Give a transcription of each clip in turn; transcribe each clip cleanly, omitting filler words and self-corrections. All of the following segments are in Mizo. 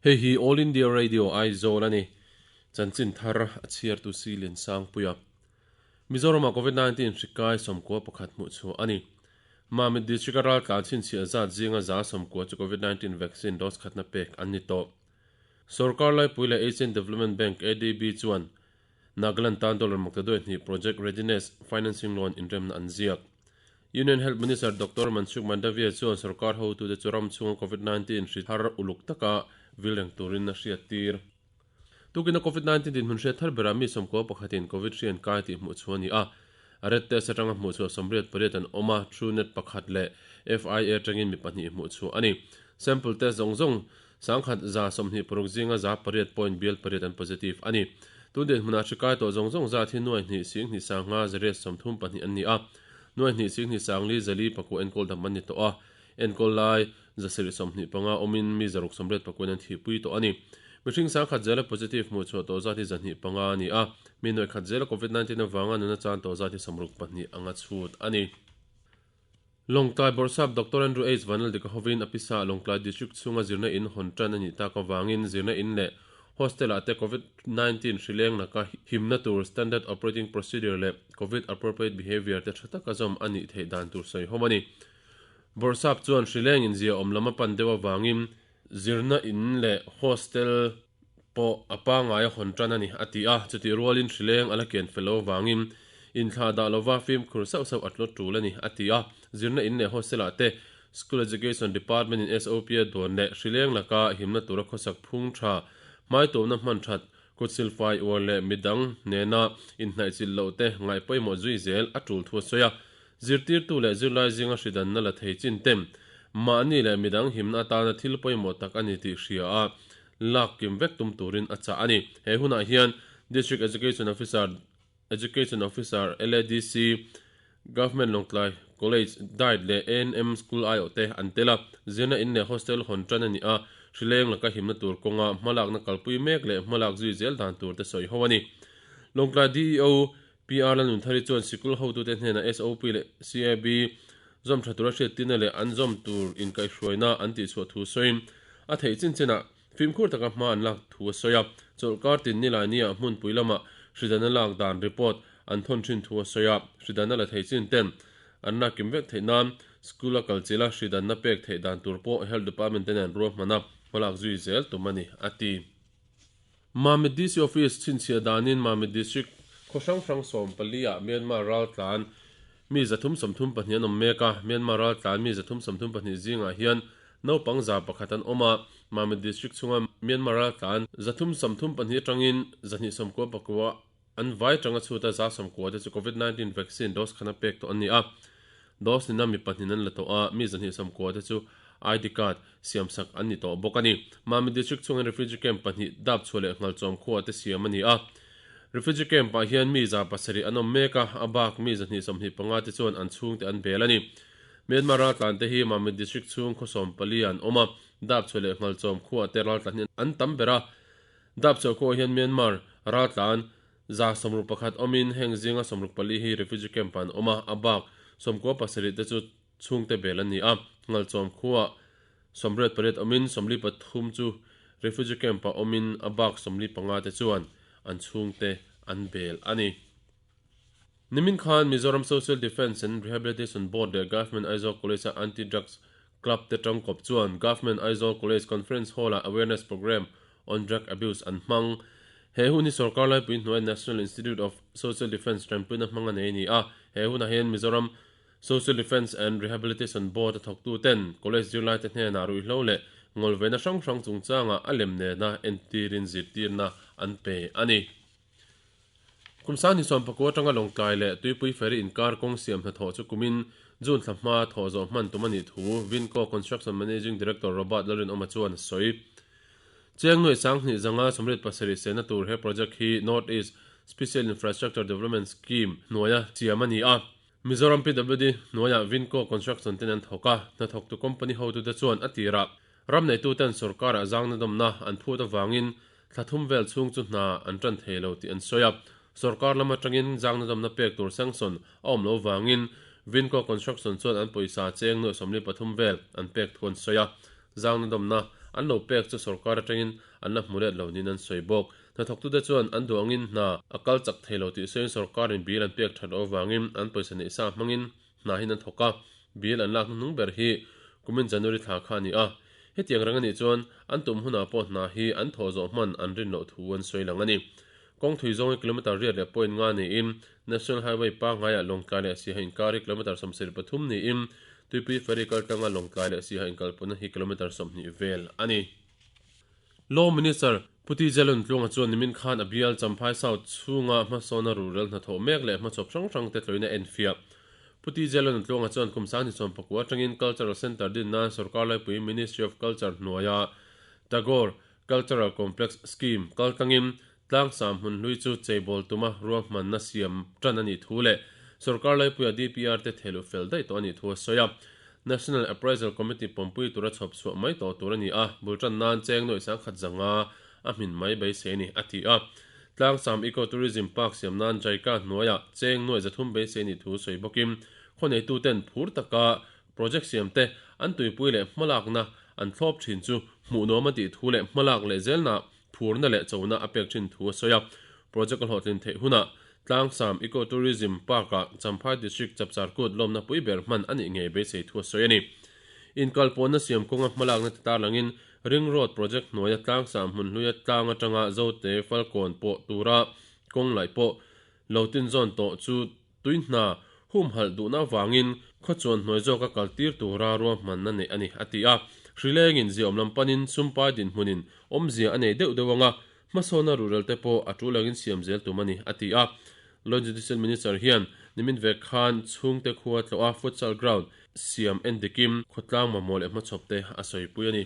Hei hi All India Radio Aizawl a ni. Chanchin thar a chhiartu si Liansangpuia. Mizoramah Covid-19 hri kai 91 hmuh chhuah a ni. Mamit District-a raltlan chhinchhiah zat zinga 90% chu Covid-19 vaccine dose khatna pek an ni tawh. Sorkar laipui leh Asian Development Bank, ADB, chuan Nagaland tan dollar maktaduai hnih Project Readiness Financing Loan inremna an ziak. Union Health Minister Doctor Mansukh Mandaviya chuan sorkar hotute chu ram chhunga Covid-19 hri thar uluk taka vil reng turin a hriattir. Tukina Covid-19 dinhmun hriat thar berah mi 91 in Covid hri an kai tih hmuh chhuah a ni a. Red test atanga hmuh chhuah 88 an awm a, Truenat pakhat leh FIA atangin mi pahnih hmuh chhuah a ni. Sample test zawng zawng 1126 zinga 8 point bial pariat an positive a ni. Tun dinhmunah hri kai tawh zawng zawng zat hi nuai hnih sing hnih sanga zariat sawmthum pahnih an ni a. Nuai hnih sing hnih sang li zali pakua enkawl dam an ni tawh a. Enkawl lai zasarih sawmhnih panga awmin mi zaruk sawmriat pakuain an thihpui tawh a ni. Mihring 10,000 zela positive hmuh chhuah tawh zat hi 205 a ni a. Mi nuai khat zela Covid-19 avanga nuna chan tawh zat hi 62 anga chhut a ni. Lawngtlai Bawrhsap Doctor Andrew H. Vanlaldik a hovin a pisa Lawngtlai District chhunga zirna in hawn tan a nih tak avangin zirna in leh hostel ah te Covid 19 hri leng laka himna tur Standard Operating Procedure leh Covid Appropriate Behaviour te tha taka zawm a nih theih dan tur sawi hawm a ni. Bawrhsap chuan hri leng in zia awm lam a pan deuh avangin zirna in leh hostel pawh a pangngai a hawn tan a ni, a ti a. Chutih rualin hri leng a la kian fel lo avangin inthlah dah lova fimkhur sauh sauh a tlawt tul a ni, a ti a. Zirna in leh hostel ah te School Education Department in SOP a dawn leh hri leng laka himna tura khawsak phung tha hmaituamna hman that kut silfai uar leh midang nena inhnaihchilh loh te ngaih pawimawh zui zel a tul thu a sawi a. Zirtirtu leh zirlai zinga hridanna la thei chin tem mahni leh midang himna atana thil pawimawh tak a ni tih hria a, lak kim vek tum turin a chah a ni. He hunah hian District Education Officer, Education Officer, LADC, Government Lawngtlai College, diet leh ANM School aiawh te an tel a. Zirna in leh hostel hawn tan a ni a, hrileng laka himna tur kawnga hmalakna kalpui mek leh hmalak zui zel dan tur te sawi ho a ni. Lawngtlai DEO PR Lalnunthari chuan sikul hotute hnenah SOP leh CAB zawm tha tura hriattirna leh an zawm tur inkaihhruaina an tihchhuah thu sawiin a theih chin chinah fimkhur taka hma an lak thu a sawi a. Chawlhkar tin nilai nia hmunpui lama hridana lak dan report an thawn thin thu a sawi a. Hridana la thei chin ten an lak kim vek theih nan school a kal chilh a, hridanna pek theih dan tur pawh Health Department ten an ruahman a, hmalak zui zel tum a ni, a ti. Mamit DC Office chhinchhiah danin Mamit District khaw hrang hrang 14 ah Myanmar raltlan mi 334 an awm mek a, Myanmar raltlan mi 332 zingah hian naupang 101 an awm a, Mamit District chhunga Myanmar raltlan 334 atangin 299 an vai tanga chhuta 90 te chu Covid-19 vaccine dose khana pek tawh an ni a. Dose nina mi pahnih an la tawh a, mi 290 te chu ID card siamsak an ni tawh bawk a ni. Mamit District chhungin refugee camp pahnih dap chhuah leh Nghalchawm khuaah te siam a ni a. Refugee camp ah hian mi 700 an awm mek a, a bak mi 225 te chuan an chhungte an bel a ni. Myanmar raltlan te hi Mamit District chhung khaw 14 ah an awm a, dap chhuah leh Nghalchawm khuaah te raltlan hi an tam ber a. Dap chhuah khuaah hian Myanmar raltlan 61 awmin heng zinga 64 hi refugee camp ah an awm a, a bak 97 te chu chhungte bel an ni a, Nghalchawm khuaah 88 awmin 43 chu refugee camp ah awmin a bak 45 te chuan an chhungte an bel a ni. Nimin khan Mizoram Social Defence and Rehabilitation Board leh Government Aizawl College-a Anti-Drugs Club te tangkawp chuan Government Aizawl College Conference Hall-ah Awareness Programme on Drug Abuse an hmang. He hun hi sorkar laipui hnuai National Institute of Social Defence tanpuina hmang a nei a ni a, he hunah hian Mizoram Social Defence and Rehabilitation Board a thawktu ten college zirlaite hnenah ruihhlo leh ngawlvena hrang hrang chungchangah a lem nena entirin zirtirna an pe a ni. Kum sangni sawmpakua atanga Lawngtlai leh Tuipui Ferry inkar kawng siam hnathawh chu kumin June thla hma thawh zawh hman tum a nih thu Vinco Construction Managing Director Robert Lalrinawma chuan a sawi. Cheng nuai sanghnih zanga 87 sehna tur he project hi North East Special Infrastructure Development Scheme hnuaia siam a ni a. Mizoram PWD hnuaiah Vinco Construction ten an thawk a, hnathawktu company hotute chuan a tirah ram neituten sorkarah zangna dawmna an phut avangin thla thum vel chhung chu hna an tan thei lo tih an sawi a. Sorkar lam atangin zangna dawmna pek tur sanction a awm lo vangin Vinco Construction chuan an pawisa cheng nuai 43 vel an pek thu an sawi a, zangna dawmna an lo pek chu sorkar atangin an la hmu let lo niin an sawi bawk. Hnathawktute chuan an duh angin hna a kal chak thei lo tih sawiin sorkarin bill an pek that loh avangin an pawisa neih sa hmangin hna hin an thawk a, bill an lak hnuhnung ber hi kumin January thla kha a ni a. Hetiang reng a nih chuan an tum hunah pawh hna hi an thawh zawh hman an rin loh thu an sawi lang a ni. Kawng thui zawng hi kilometre riat leh point nga niin National Highway pangngaiah Lawngtlai leh Siaha inkar hi kilometre 73 niin Tuipui Ferry kal tanga Lawngtlai leh Siaha inkalpawhna hi kilometre 20 vel a ni. Law Minister Pu TJ Luntluanga chuan nimin khan a bial Champhai South chhunga hmasawna ruhrel hnathawh mek leh hmachhawp hrang hrangte tlawina enfiah. Pu TJ Luntluanga chuan kum 2019 atangin Cultural Centre din nan sorkar laipui Ministry of Culture hnuaia Tagore Cultural Complex Scheme kal tlangin tlangsam hmun hlui chu cheibawl tuma ruahmanna siam tan a nih thu leh sorkar laipuia DPR te thehluh fel daih tawh a nih thu a sawi a. National Appraisal Committee pawmpui tura chhawp chhuah mai tawh tur a ni a, bul tan nan cheng nuaih sangkhat zanga a hmin mai beisei a ni, a ti a. Tlangsam Eco Tourism Park siam nan JICA hnuaiah cheng nuaih zathum beisei a nih thu sawi bawkin khawneitu ten phur taka Project siamte an tuipui leh hmalakna an thlawp thin chu hmuhnawm a tih thu leh hmalak leh zelna phurna leh chona a pek thin thu a sawi a. Project a hlawhtlin theih hunah Tlangsam Eco Tourism Park-ah Champhai District Chapchar Kut lawmna pui ber hman a nih ngei beisei thu a sawi a ni. Inkalpawhna siam kawnga hmalakna ti tarlangin Ring Road Project hnuaia Tlangsam hmun hluia tlang atanga Zote Falkawn pawh tura kawng laih pawh lo tinzawn tawh chu Tui hna humhalh duhna avangin khawchuan hnuai zawka kal tir tura ruahmanna neih a ni, a ti a. Hrilengin ziaawm lam panin sumpai dinhmunin awmzia a nei deuh deuh anga hmasawnna ruhrel te pawh a tul angin siam zel tum a ni, a ti a. Law Judicial Minister hian nimin vek khan chhungte khua tlawh a futsal ground siam endikim khawtlang mamawh leh hmachhawp te a sawipui a ni.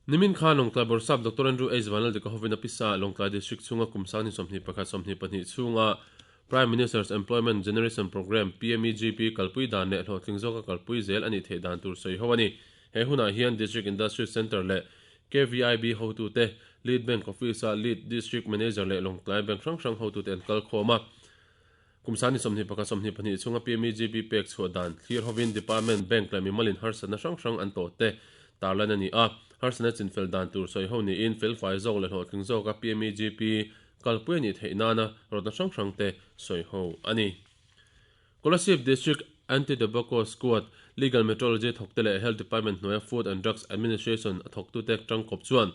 Nimin khan Lawngtlai Bawrhsap Doctor Andrew H. Vanlaldika hovin a pisa Lawngtlai District chhunga kum 2021 22 chhunga Prime Minister's Employment Generation Programme, PMEGP, kalpui dan leh hlawhtling zawka kalpui zel a nih theih dan tur sawi ho a ni. He hunah hian District Industries Centre leh KVIB hotute, Lead Bank Office-a Lead District Manager leh Lawngtlai Bank hrang hrang hotute an kal khawm a. Kum 21 22 chhunga PMEGP pek chhuah dan thlir hovin Department, Bank leh mimalin harsatna hrang hrang an tawh te tarlan a ni a. Harsatna chinfel dan tur sawi ho niin felfai zawk leh hlawhtling zawka PMEGP kalpui a nih theih nana rawtna hrang hrang te sawi ho a ni. Kolasib District Anti-Tobacco Squad, Legal Metrology thawkte leh Health Department hnuaia Food and Drugs Administration a thawktute tangkawp chuan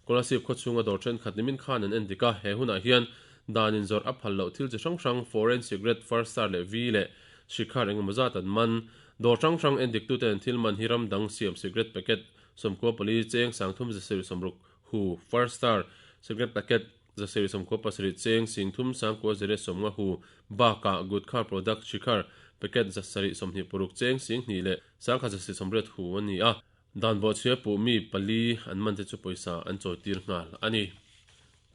Kolasib khawchhunga dawr thenkhat nimin khan an endik a, he hunah hian dan inzawrh a phal loh thil chi hrang hrang foreign cigarette, first star leh V leh shikhar engemaw zat an man. Dawr hrang hrang endiktute an thil man hi ram dang siam cigarette packet 94 cheng 3760 hu, first star cigarette packet 797 cheng 39,050 hu bakah gutkha product shikhar packet 726 cheng 2 leh 1180 hu a ni a. Dan bawhchhia puh mi pali an man te chu pawisa an chawi tir nghal a ni.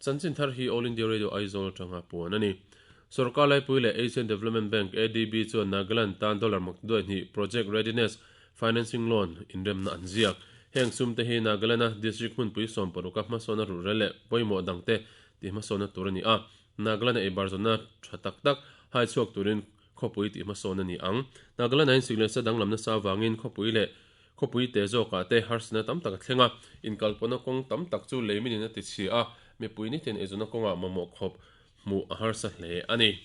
Chanchin thar hi All India Radio Aizawl atanga puan a ni. Sorkar Laipui leh Asian Development Bank, ADB, chuan Nagaland tan dollar maktuai hnih Project Readiness Financing Loan inremna an ziak. Heng sum te hi Nagaland-a district hmunpui 16 a hmasawnna ruhrel leh pawimawh dangte tihhmasawnna tur a ni a. Nagaland-a eibar zawnna tha tak tak hai chhuak turin khawpui tihhmasawn a ni ang. Nagaland-a insik leh sa danglam nasa avangin khawpui leh Khawpui te zawkah te harsatna tam tak a thleng a, inkalpawhna kawng tam tak chu lei minin a ti chhia a, mipui nitin eizawnna kawngah mamawh khawp hmuh a harsa hle a ni.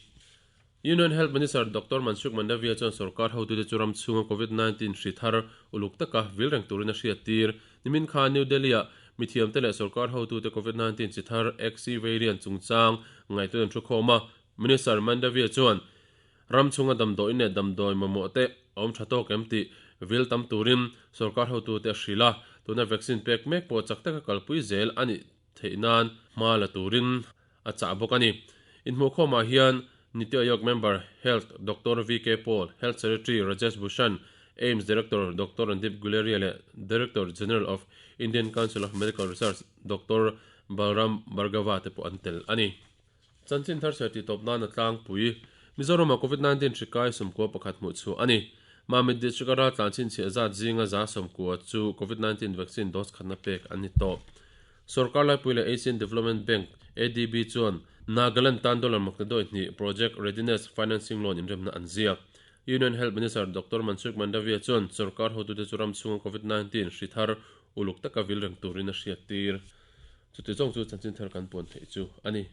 Union Health Minister Doctor Mansukh Mandaviya chuan sorkar hotute chu ram chhunga Covid 19 hri thar uluk taka vil reng turin a hriattir. Nimin khan New Delhi-ah mithiamte leh sorkar hotute Covid 19 chi thar XE variant chungchang ngaihtuah an thu khawm a, Minister Mandaviya chuan Ram chhunga damdawiin leh damdawi mamawh te a awm tha tawk em tih vil tam turin sorkar hotute a hrilh a, tuna vaccine pek mek pawh chak taka kalpui zel a nih theih nan hma la turin a chah bawk a ni. Inhmuhkhawmah hian Niti Aayog member Health Doctor VK Paul, Health Secretary Rajesh Bhushan, AIIMS Director Doctor Randeep Guleria leh Director General of Indian Council of Medical Research Doctor Balram Bhargava te pawh an tel a ni. Chanchin thar sawi tih tawp nan a tlangpui. Mizoramah Covid 19 hri kai 11 hmuh chhuah a ni. Mamit District a raltlan chhinchhiah zat zinga 90 chu Covid 19 vaccine dose khatna pek an ni tawh. Sorkar Laipui leh Asian Development Bank, ADB, chuan Nagaland tan dollar maktaduai hnih Project Readiness Financing Loan inremna an ziak. Union Health Minister Doctor Mansukh Mandaviya chuan sorkar hotute chu ram chhunga Covid 19 hri thar. Uluk taka vil reng turin a hriattir. Chuti zawng chu chanchin thar kan puan theih chu a ni.